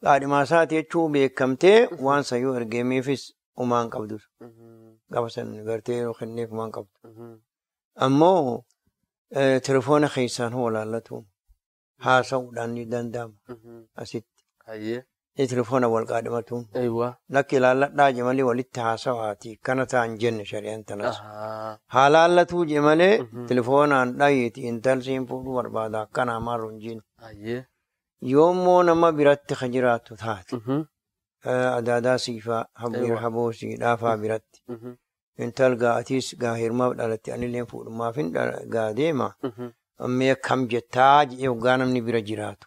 qaadhimaa isaati jechuun beekamtee waan san yoo ergemeefis umaan qabdu. Gaafa san gartee yoo kenneef umaan qabdu. Ammoo telefoona keessaan hoo laallatu haasa'uudhaan ni danda'ama asitti. Telefoona wal qaadhimatuun. Lakki laalladhaa je malee walitti haasa'aati kana ta'an jenne shari'aan tanas. Haa laallatuu je malee telefoonaan dhayeeti intalsiin fuudhuu barbaada akkanaa maarru hin jenne. Yoommoo nama biratti ka jiraattu taate. Adaadaa siifaa haboo dhaafaa biratti. Intal gaatiis gaa hirmaaf dhalatti anillee fuudhumaaf hin gaa deema. Ammee kam jettaa jedhee hoggaa namni bira jiraatu.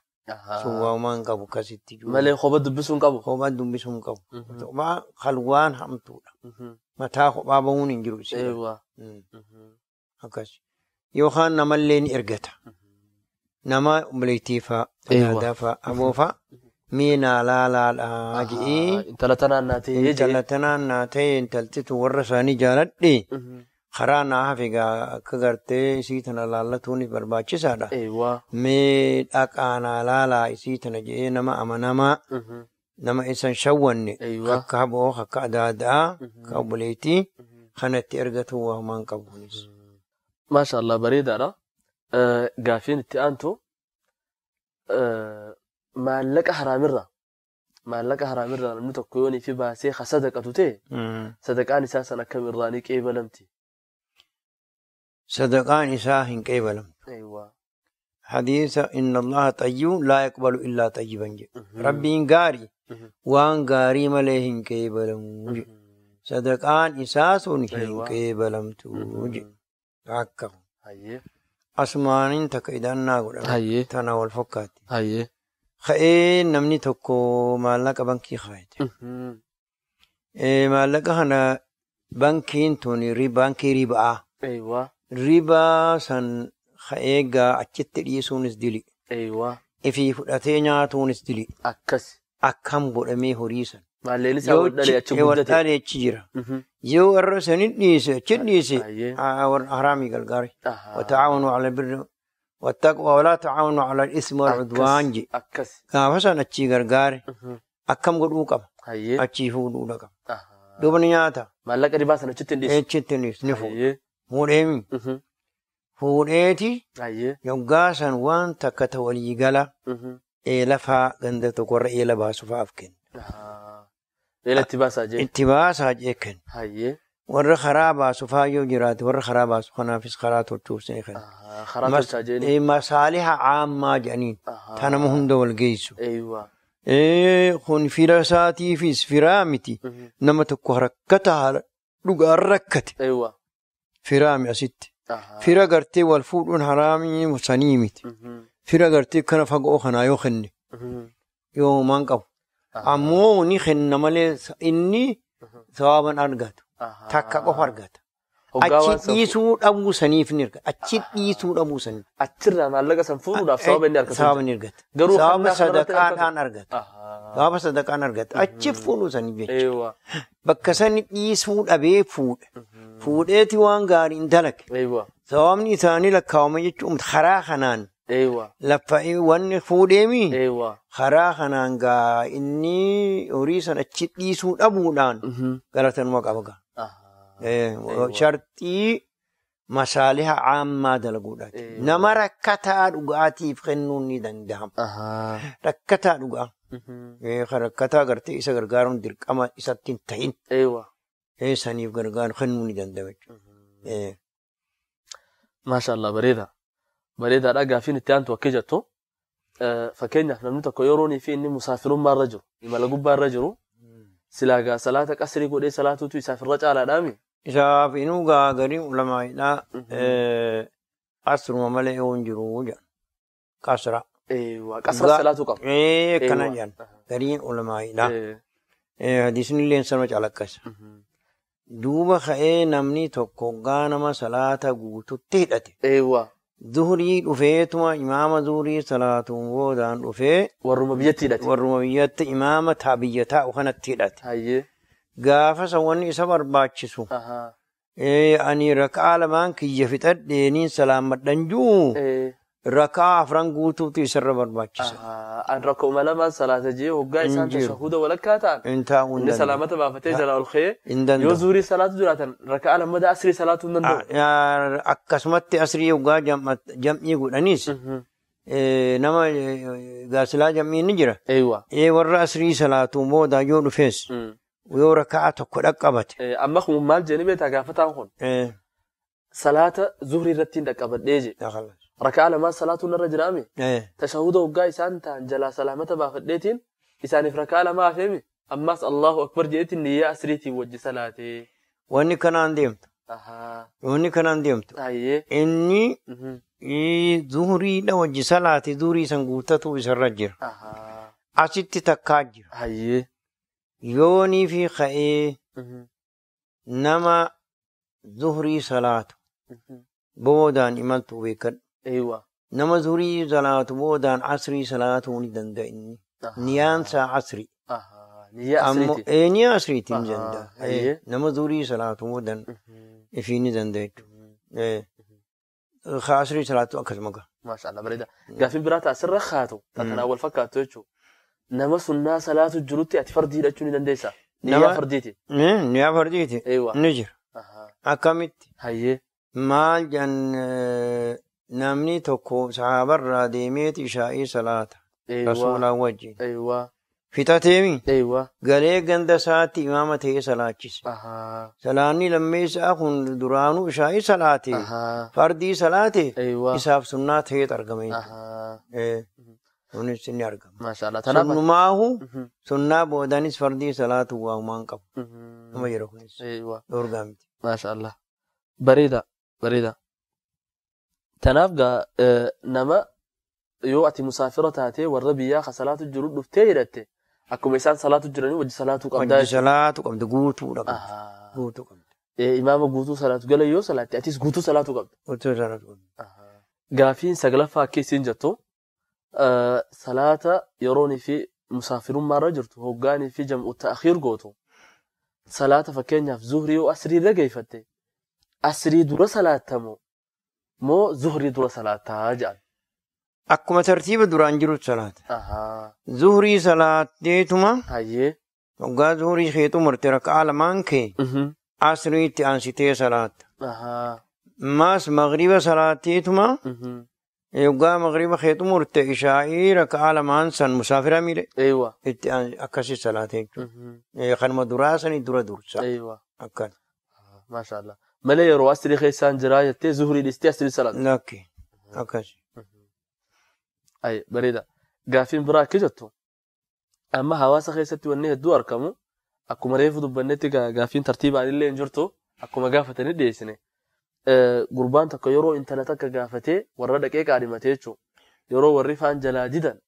Sun waamaan qabu akkasitti jiru. Malee kophaa dubbisuu hin qabu. Kophaa dubbisuu hin qabu. Kophaa halwaan hamtuudha. Mataa kophaa bahuun hin jiru. Akkas. Yookaan namallee ni ergata. Nama obboleettii fa'aa, adaadaa fa'aa, aboo fa'aa. Miina laalaadhaa jedhee. Intala tanaan naa ta'ee. Intala tanaan naa ta'ee intaltitu warra isaanii jaaladhe. Karaa naa hafe gaa akka gartee isii tana laallatuun barbaachisaadha. Mee dhaqaa naa laalaa isii tana jedhee nama amanamaa nama isan shawwanne akka haboo akka adaadaa akka obboleettii kanatti ergatu waamaan qabuunis. Maasha Allah bareedaadha. Gaafiin itti aantu maallaqa haraamirraa namni tokko yoonii fi baasee ha sadaqatu ta'e sadaqaan isaa san akkamirraa ni qeebalamti? Sadaqaan isaa hin qeebalamtu. Hadiisa inna Allaha xayyibun laa yaqbalu illaa xayyiban jedhu. Rabbiin gaarii waan gaarii malee hin qeebalamu jedhu. Sadaqaan isaa sun hin qeebalamtu jedhe. Akka. Asumaaniin takka idannaa godhama. Tana wal fakkaatti. Ka'ee namni tokko maallaqa bankii kaayate. Maallaqa kana bankiin tun baankii ribaa. Ribaa san ka'ee gaa achitti dhiisuunis dili. Ifii fudhatee nyaatuunis dili. Akkas. Akkam godhamee horii san. Maalleen isaa wal dhalee achi guddate. Wal dhalee achi jira. Yoo warra sani dhiise achi dhiise haraamii gargaare. Wata'aawanuu ala birri wattaqwa walaa ta'aawanuu ala ismi wal udwaan je. Akkas. Gaafa san achii gargaare. Akkam godhuu qaba. Achii fuudhuu qaba. Duuba ni nyaata. Maallaqa ribaa sana achitti hin dhiisu. Achitti hin dhiisu ni fuudha. Fuudheemi. Fuudheeti. Yoggaa san waan takka ta walii gala. Lafaa ganda tokkorra eela baasu fa'aaf kenna. Eela itti baasaa jee? Itti baasaa jee kenna. Warra karaa baasu fa'aa yoo jiraate warra karaa baasu kanaafis karaa tolchuuf ni kenna. Karaa tolchaa jeeni? Masaaliha caammaa jedhaniin ta nama hunda wal geessu. Kun fira isaatiifis firaa miti. Nama tokko rakkata haala dhugaan rakkate. Firaa mi asitti. Fira gartee wal fuudhuun haraamii sanii miti. Fira gartee kana fagoo kanaa yoo kenne yoo maan qabu. Ammoo ni kenna malee inni sawaaban argatu. Takka qofa argata. Achi dhiisuu dhabuu saniif ni argata. Achi dhiisuu dhabuu saniif. Achirraa maallaqa san fuudhuudhaaf sababa inni argatu. Sababa inni argata. Garuu sababa sadaqaadhaan argata. Sababa sadaqaan argata. Achi fuudhuu saniif jechuudha. Bakka sani dhiisuu dhabee fuudhe. Fuudheeti waan gaarii hin dalage. Sababni isaanii lakkaawama jechuun karaa kanaan. Lafa wanni fuudheemi. Karaa kanaan gaa inni horii sana achi dhiisuu dhabuudhaan galatanuma qaba gaa. Sharxii masaaliha caammaa dalaguudhaati. Nama rakkataa dhugaatiif kennuun ni danda'ama. Rakkataa dhugaa. Rakkataa gartee isa gargaaruun dirqama isatti hin ta'in. Saniif gargaaru kennuu ni danda'ama jechuudha. Maashaallah bareeda. Bareedaadha gaafiin itti aantu akka jettu fakkeenyaaf namni tokko yeroonii fi inni musaafirummaa irra jiru imala gubbaa irra jiru silaa gaa salaata qasrii godhee salaatuutu isaaf irra caalaadhaami. Isaaf inuu gaa garii ulamaa'idha asruma malee yoo hin jiru jedhan qasra. Qasra salaatu qaba. Akkana jedhan gariin ulamaa'idha. Hadiisni illee sanuma calaqqisa. Duuba ka'ee namni tokko gaa nama salaata guututti hidhate. Zuhurii dhufeetuma imaama zuhurii salaatuun boodaan dhufee. Warruma biyyatti hidhate. Warruma biyyatti imaama taa biyya taa'u kanatti hidhate. Gaafa san wanni isa barbaachisu. Ani raka'aa lamaan kiyya fixadheeniin salaammadhan jiru. Raka'aa afran guutuutu isarra barbaachisa. An rakkoo lamaan salaata jee hoggaa isaan tashahuda walakkaa ta'an. Inni salaamata baafatee jalaa ol ka'ee. Yoo zuhurii salaatu jiraatan raka'aa lammadaa asrii salaatuu hin danda'u. Akkasumatti asrii hoggaa jam'ii godhanis nama gaasilaa jam'ii ni jira. Warra asrii salaatuu booda yoo dhufees yoo raka'aa tokko dhaqqabate. Amma kun maal jedhanii beektaa gaafataan kun? Salaata zuhurii irratti hin dhaqqabadhee jedhe. Raka'aa lamaan salaatuun irra jiraame. Tashahuda hoggaa isaan ta'an jalaa salaamata baafadheetiin isaaniif raka'aa lama hafeemi. Ammas Allahu Akbar jedheetiin niyyaa asriitiin wajji salaatee. Wanni kanaan deemtu. Wanni kanaan deemtu. Inni zuhuriidha wajji salaate zuhurii san guuttatu isarra jira. Asitti takkaa jira. Yoonii fi ka'ee nama zuhurii salaatu boodaan imaltu beekadhu. Nama zuhurii salaatu boodaan asrii salaatuu ni danda'a inni. Niyaan isaa asrii. Niyyaa asriitii ni danda'a. Nama zuhurii salaatu boodaan ifii ni danda'a jechuudha. Asrii salaatu akkasuma ga'a. Maashaallah bareeda. Gaafiin biraa ta'a asirra kaatu kanaan wal fakkaatu jechuudha. Nama sunnaa salaatu jirutti ati fardii hidhachuu ni dandeessaa? Niyyaa fardiiti. Niyyaa fardiiti. Ni jira. Akkamitti? Maal jedhan namni tokko sahaabarraa deemeeti ishaa'ii salaata. Rasuulaan wajjin. Fixateemi. Galee ganda isaatti imaama ta'ee salaachise. Salaanni lammeessaa kun duraanuu ishaa'ii salaate. Fardii salaate. Isaaf sunnaa ta'eet argame. Kunis ni argama. Maashaallah. Tanaaf. Sunnumaahu sunnaa boodaanis fardii salaatu waa humaan qabu. Nama jira kunis. Eewwa. Dhoorgaa miti. Maashaallah. Bareeda. Bareeda. Tanaaf gaa nama yoo ati musaafira taatee warra biyyaa ka salaatu jiru dhuftee hidhatte akkuma isaan salaatu jiranii wajji salaatuu qabdaa. Wajji salaatu qabdi guutuudha qabdi. Guutuu qabdi. Imaama guutuu salaatu gala yoo salaatte atis guutuu salaatuu qabdi. Guutuu salaatu qabdi. Gaafiin saglaffaa akka isiin jettu salaata yeroonii fi musaafirummaarra jirtu hoggaanii fi jam'u ta'akhiir gootu salaata fakkeenyaaf zuhrii yoo asrii irra geeffatte asrii dura salaattamoo moo zuhrii dura salaattaa jedhan. Akkuma tartiiba duraan jiru salaata. Zuhrii salaatteetuma. Hayyee. Hoggaa zuhrii kee xumurte raka'aa lamaan kee. Asriitti aansitee salaatta. Maas magriba salaatteetuma. Hoggaa magriba kee xumurte ishaa'ii raka'aa lamaan san musaafira miidhe. Eewa. Itti akkasii salaatee jechuudha. Kanuma duraa sanii dura dursa. Eewa. Akkana. Maashaallah. Malee yeroo asrii keessaan jiraa jettee zuhrii dhiistee asrii salaatta. Lakki. Akkasi. Ay, bareeda. Gaafiin biraa akka jettu amma hawaasa keessatti wanni hedduu argamu akkuma reefu dubbannetti gaafiin tartiibaan illee hin jirtu akkuma gaafatanii dhiyeessine. Gurbaan tokko yeroo intala takka gaafatee warra dhaqee qaadhimatee jechuudha. Yeroo warri faan jalaa didan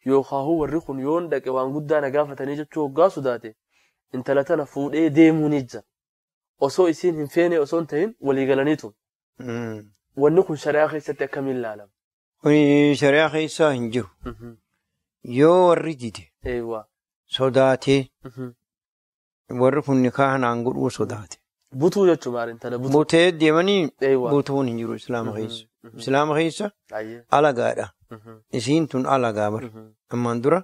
yookaan warri kun yoon dhaqe waan guddaa na gaafatanii jechuu hoggaa sodaate intala tana fuudhee deemuu ni jira. Osoo isiin hin feene osoo hin ta'in walii galaniitu. Wanni kun shari'aa keessatti akkamiin ilaalama? Kuni shari'aa keessaa hin jiru. Yoo warri dide sodaatee warri kun nikaa naan godhuu sodaate. Butuu jechuun maal intala butuu? Butee deemanii butuun hin jiru Islaama keessa. Islaama keessa alagaadha. Isiin tun alagaa bara. Ammaan dura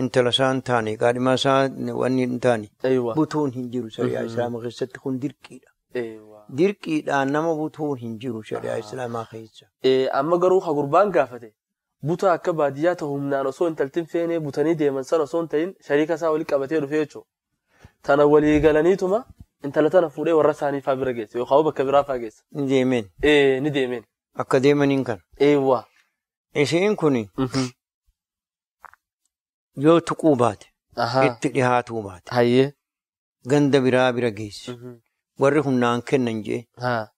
intala isaan taane qaadhimaa isaa wanni hin taane butuun hin jiru shari'aa Islaama keessatti kun dirqiidha. Dirqiidhaan nama butuun hin jiru shari'aa Islaamaa keessa. Amma garuu ha gurbaan gaafate butaa akka baadiyyaa ta'u humnaan osoo intaltiin feenee butanii deeman sana osoo hin ta'in shariika isaa walii qabatee dhufee jechuudha. Tana walii galaniituma intala tana fuudhee warra isaanii faa bira geesse yookaan bakka biraa faa geesse. Ni deemeen. Ni deemeen. Akka deemaniin kana. Eewwa. Isheen kuni yoo tuquu baate itti dhihaatuu baate. Hayyee. Ganda biraa bira geesse. Warri kun naan kennan jee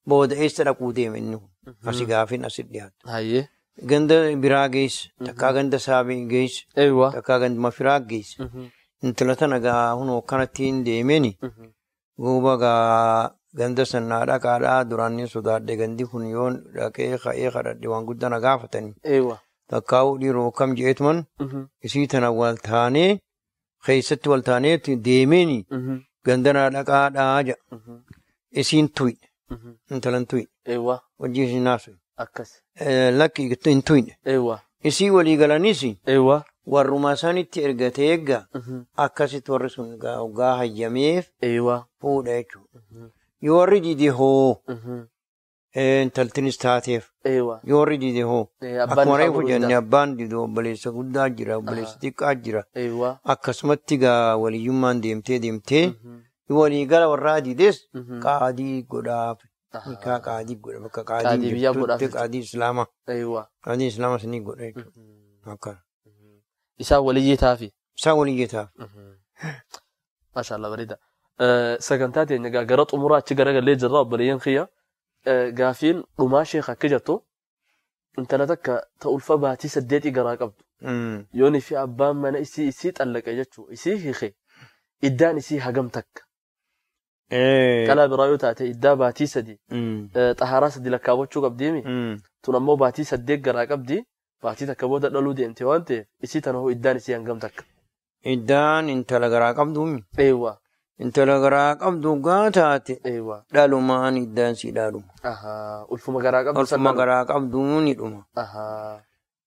booda eessa dhaquu deema inni kun asi gaafin asi dhiyaatu. Hayyee. Ganda biraa geesse takkaa ganda saabii geesse takkaa ganda mafiraa geesse. Intala tana gaa hunoo akkanatti hin deemeni guuba gaa ganda sanaa dhaqaadhaa duraan ni sodaadhe gandi kun yoo dhaqee ka'ee kadhadhe waan guddaa na gaafatanii. Takkaa dhiiroo kam jeetuman isii tana wal taanee keessatti wal taanee deemeni ganda naa dhaqaadhaa jedha. Isiin tuyne. Intalan tuyne. Eewwa. Hojii isin naasu. Akkas. Lakki hin tuyne. Eewwa. Isii walii galanis. Eewwa. Warrumaa isaanitti ergatee eegga akkasitti warri sun gaa hayyameef. Eewwa. Fuudha jechuudha. Yoo warri dide hoo. Intaltinis taateef. Eewwa. Yoo warri dide hoo. Akkuma reefu jenne abbaan dide obboleessa guddaa jira obboleessa xiqqaa jira. Eewwa. Akkasumatti gaa waliyyummaan deemtee deemtee. Walii gala warraa dides qaadii godhaaf. Nikaa qaadii godha bakka qaadii jirtutti qaadii Islaamaa. Qaadii Islaamaa sanii godha jechuudha. Akkana. Isaan waliyyee taafi. Isaan waliyyee taafi. Maashaallah bareeda. Sagantaa teenya gara xumuraa achi garagallee jirra obboleeyyan kiyya. Gaafiin dhumaa sheekh akka jettu intala takka ta ulfa baatii 8 garaa qabdu. Yoonii fi abbaan mana isii xallaqe jechuudha. Isii hiike iddaan isii hagam takka. Qalaa biraa yoo taate iddaa baatii 3 xaharaa 3 lakkaawwachuu qabdiimi. Tun ammoo baatii 8 garaa qabdi. Baatii takka booda dhaluu deemte waan ta'eef isii tana hoo iddaan isii hangam takka? Iddaan intala garaa qabduumi. Eewwa. Intala garaa qabdu gaa taate. Eewwa. Dhalumaan iddaan sii dhaluma. Ulfuma garaa qabdu. Ulfuma garaa qabdu ni dhuma.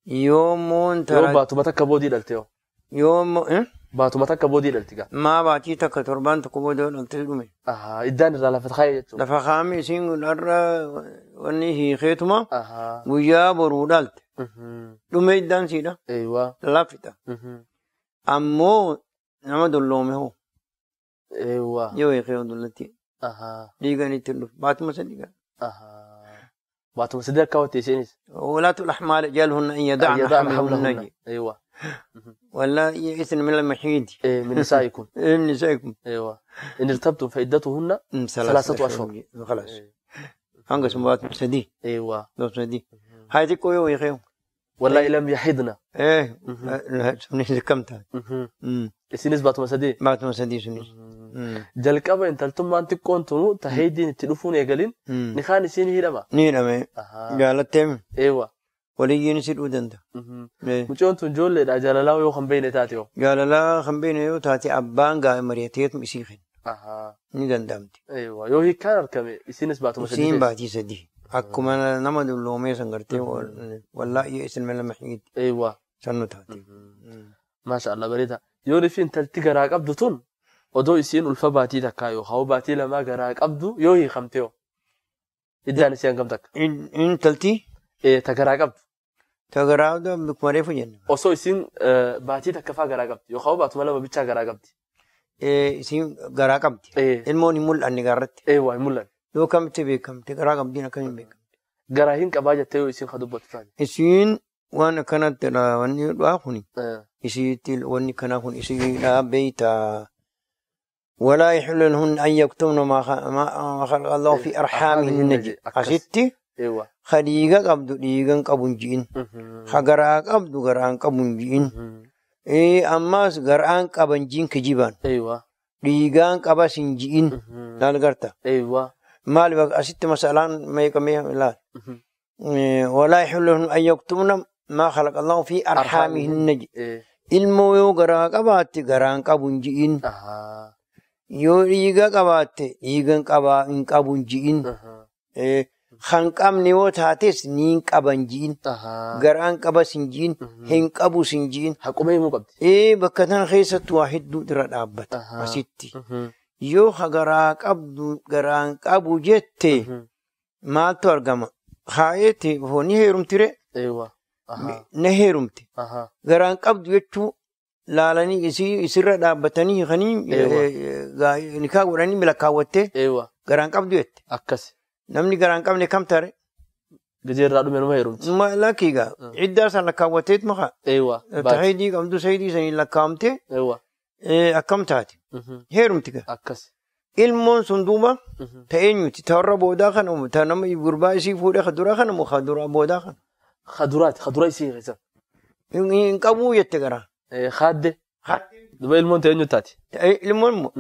Yoo immoo intala. Yoo baatuma takka boodii dhalte yoo. Yoo immoo. Baatuma takka boodii dhalti gaa. Maa baatii takka torbaan tokko booda dhaltee dhume. Iddaan irraa lafa kaa'e jechuudha. Lafa kaa'ame isiin har'a wanni hiikeetuma. Guyyaa boruu dhalte. Dhume iddaan siidha. Eewwa. Lafita. Ammoo nama dulloome hoo. Eewwa. Yoo hiikee dullatti. Dhiigan ittiin dhufu. Baatuma san dhiigan. Baatuma sadii akka hawwatte isheenis. ولاة الأحمال أجلهن أن يضعن حملهن. أيوة. ولا يئسن من المحيض. إيه من نسائكم. إيه من نسائكم. أيوة. إن ارتبتم فعدتهن 3 أشهر. خلاص. هنقص baatuma sadii. أيوة. Baatuma sadii. هاي تقوي ويخيو. والله لم يحضن. إيه. سنيس كم تاع. Isinis baatuma sadii. Baatuma sadii sunis. Jalqaba intaltummaan xiqqoon tunu tahaydiin itti dhufuun eegalin nikaan isiin hidhama. Ni hidhame. Jaalatteemi. Eewa. Waliyyiin si dhuu danda'a. Mucoon tun ijoolleedha jaalalaa yoo kan beekne taate yoo. Jaalalaa kan beekne yoo taate abbaan gaa'e mari'ateetu isii kenna. Ni danda'amti. Eewa yoo hiikkaan argame isinis baatuma sadii. Isiin baatii sadii. Akkuma nama dulloomee san gartee wallaahi isin mala mahiid. Eewa. Sannu taate. Maasha Allah bareeda. Yoo rifi intalti garaa qabdu tun odoo isiin ulfa baatii takkaa yoo haa baatii lamaa garaa qabdu yoo hiikamte yoo. Iddaan isii hangam takka? Intalti? Ta garaa qabdu. Ta garaa qabdu akkuma reefu jenna. Osoo isiin baatii takka faa garaa qabdi yoo haa baatuma lama bichaa garaa qabdi. Isiin garaa qabdi. Ilmoon hin mul'anne gaarratti. Waa hin mul'anne. Yoo kamitti beekamte garaa qabdiin akkamiin beekamte? Garaa hin qabaa jettee yoo isiin ka dubbattu taate. Isiin waan akkanatti wanni dhugaa kuni. Isiitti wanni kanaa kun isiidhaa beeytaa. ولا يحل لهن أن يكتمن ما خلق الله في أرحامهن. أستي أيوة. خديجة قبض ديجان قبنجين. خجراء قبض غران قبنجين. إيه أما غران قبنجين كجيبان. أيوة. ديجان قبسنجين. لا نقرتا. أيوة. مال بق أستي مثلا ما يكمل لا. ولا يحل لهن أن يكتمن ما خلق الله في أرحامهن. ilmoo yoo garaa qabaatte garaan qabu hin ji'in. Yoo dhiiga qabaatte dhiiga hin qabu hin ji'in. Kan qabne yoo taates ni hin qaban ji'in. Garaan qabas hin ji'in. Hin qabus hin ji'in. Haquma himuu qabdi. Bakka tana keessattuu waa hedduu irra dhaabbata asitti. Yoo garaa qabdu garaan qabu jette maaltu argama? Haayeeti ni heerumtire. Na heerumte. Garaan qabdu jechuun laalanii isirra dhaabbatanii hiikanii nikaa godhanii lakkaawwattee garaan qabdu jette. Akkas. Namni garaan qabne kam tare? Gajeerraa dhume nama heerumti. Lakkii gaa. Iddaa san lakkaawwatteet makaa. Tahiidii qabdu sayidii sanii lakkaawamtee. Akkam taate? Heerumti gaa. Akkas. Ilmoon sun duuba ta eenyuti? Ta warra boodaa kana ta nama gurbaa isii fuudhee ka duraa kana moo ka duraa boodaa kana? Khaduraati, khadura isii keessa. Hin qabuu jette garaa. Khadde. Duba ilmoon ta eenyu taati? Ilmoon moo?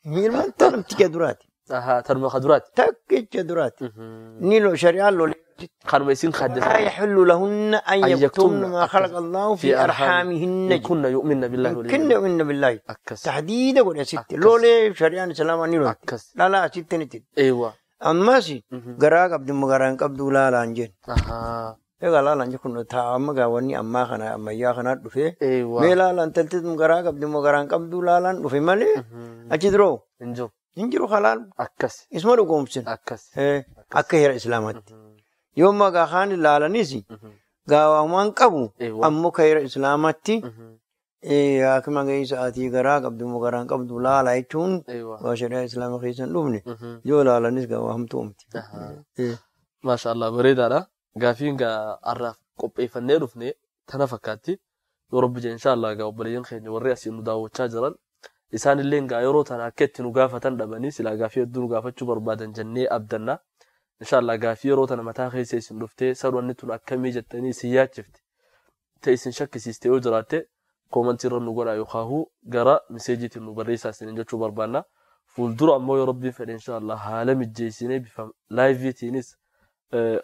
Ilmoon ta namticha duraati. Tanuma khaduraati. Takkicha duraati. Ni lo shari'aan lolee. Kanuma isin khadde. Laa yaxillu lahunna an yaktumna maa khalaqa Allahu fi arhaamihinna. In kunna yu'minna billahi wal Kunna yu'minna billahi. Akkas. Tahdiida godhe asitti. Lolee shari'aan islaamaa ni lolte. Akkas. Laalaa asitti ni tidhi. Eewa. Ammas garaa qabdi moo garaa hin qabdu laalaan jenna. Egaa laalaan kun taa'ama gaawwanni ammaa kana ammayyaa kanaa dhufe. Mee laalaan talti garaa qabdi moo garaa hin qabdu laalaan dhufe malee achi duroo. Hin jiru. Hin jiru halaal. Akkas. Isuma dhugoomsin. Akkas. Akka heera islaamaatti. Yoo magaa kaan laalanis gaawwamaan qabu ammoo ka heera islaamaatti akkuma gahee sa'aatii garaa qabdu moo garaa hin qabdu laala jechuun waa shari'aa islaamaa keessa hin dhufne yoo laalanis gaawwaa hamtuu miti. Maasha Allah bareedaadha. Gaafiin gaa har'aaf qopheeffannee dhufne tana fakkaatti. Yoo rabbi jee inshallah gaa obboleeyyan keenya warri asiin nu daawwachaa jiran isaan illee gaa yeroo tana akka itti nu gaafatan dhabanii silaa gaafii hedduu nu gaafachuu barbaadan jennee abdanna. Inshallah gaafii yeroo tana mataa keessa isin dhuftee sarwanni tun akkamii jettanii isin yaachifte ta'e isin shakkisiiste yoo jiraatte koomantii irra nu godhaa yookaan gara miseejiitiin nu barreessaa isin jechuu barbaanna. Fuuldura ammoo yoo rabbiin fedhe inshallah haala mijjeessinee bifa laayiviitiinis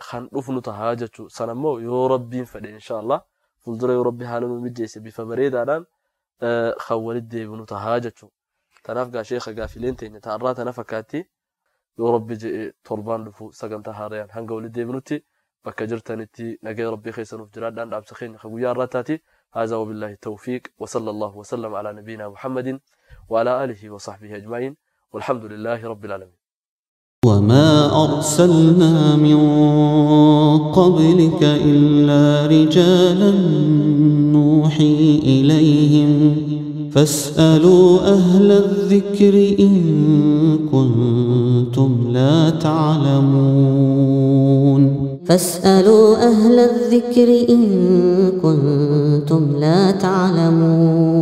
kan dhufnu tahaa jechuu san ammoo yoo rabbiin fedhe inshallah fuuldura yoo rabbi haala nu mijjeesse bifa bareedaadhaan kan walitti deebinu tahaa jechuu. Tanaaf gaa sheekha gaafileen teenya ta'arraa tana fakkaatti yoo rabbi je'e torbaan dhufu sagantaa haarayaan hanga walitti deebinutti bakka jirtanitti nagaya rabbii keessa nuuf jiraadhaan dhaamsa keenya kan guyyaa irraa taati. هذا وبالله التوفيق وصلى الله وسلم على نبينا محمد وعلى آله وصحبه أجمعين والحمد لله رب العالمين. وما أرسلنا من قبلك إلا رجالا نوحي إليهم فاسألوا أهل الذكر إن كنتم لا تعلمون. فاسألوا أهل الذكر إن كنتم لا تعلمون.